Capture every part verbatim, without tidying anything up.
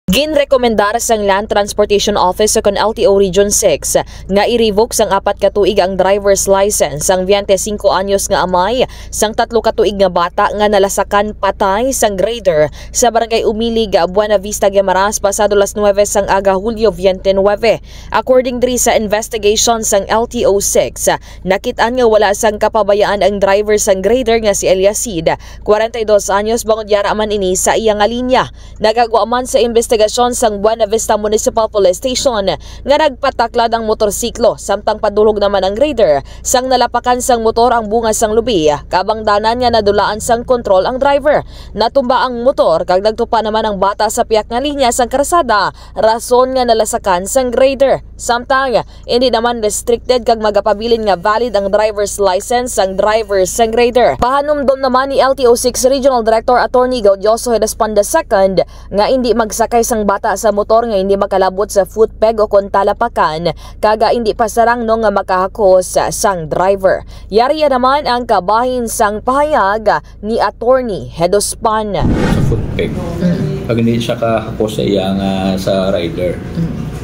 Ginrekomendar sang Land Transportation Office o kon L T O Region six nga i-revoke sang apat ka tuig ang driver's license sang twenty-cinco anyos nga amay sang tatlo ka tuig nga bata nga nalasakan patay sang grader sa Barangay Umilig, Buena Vista, Guimaras, pasado las nuwebe sang aga, Hulyo twenty-nine. According diri sa investigation sang L T O six, nakit-an nga wala sang kapabayaan ang driver sang grader nga si Eliacid, kwarenta y dos anyos, bangod yara man ini sa iya nga linya. Nagagwa man sa imbestigasyon sang Buena Vista Municipal Police Station nga nagpataklad ang motorsiklo, samtang padulhog naman ang grader sang nalapakan sang motor ang bunga sang lubi, kabangdanan nga nadulaan sang kontrol ang driver. Natumba ang motor kag nagtupa naman ang bata sa piyak nga linya sang karsada, rason nga nalasakan sang grader. Samtang indi naman restricted kag magapabilin nga valid ang driver's license sang driver sang grader. Pahanumdom naman ni L T O six Regional Director Attorney Gaudioso Hedespan the second nga indi magsakay sang bata sa motor nga indi makalabot sa foot peg o kon talapakan, kag indi pasarang no nga makahakos sang driver. Yari naman ang kabahin sang pahayag ni Attorney Hedespan. Sa foot peg. Pag hindi siya kahakos sa iya nga sa rider.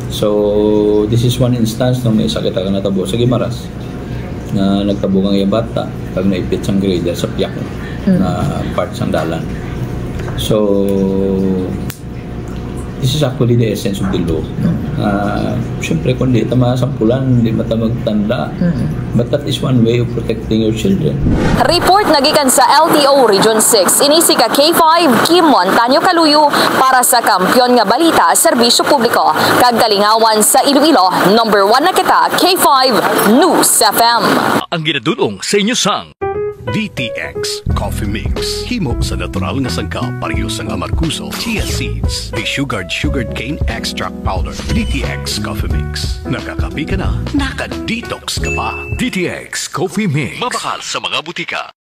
So, this is one instance no may isa kita ka natabo sa Guimaras na nagtabog ang iya bata kag naipit sang grader sa piyak na part sang dalan. So, this is actually the essence of the law. Ah, siyempre, kung di ta masampulan, di mata magtanda. But that is one way of protecting your children. Report nagikan sa L T O Region six. Ini si ka K five, Kim Montaño Caluyo, para sa Kampiyon nga Balita, Serbisyo Publiko, kag Kalingawan sa Iloilo. Number one na kita, K five News F M. Ang ginadulong sa inyo sang D T X Coffee Mix. Himo sa natural nga sangkap, pareho sang amargoso, chia seeds, desugared sugarcane extract powder. D T X Coffee Mix. Nakakape ka na, naka-detox ka pa. D T X Coffee Mix. Mabakal sa mga butika.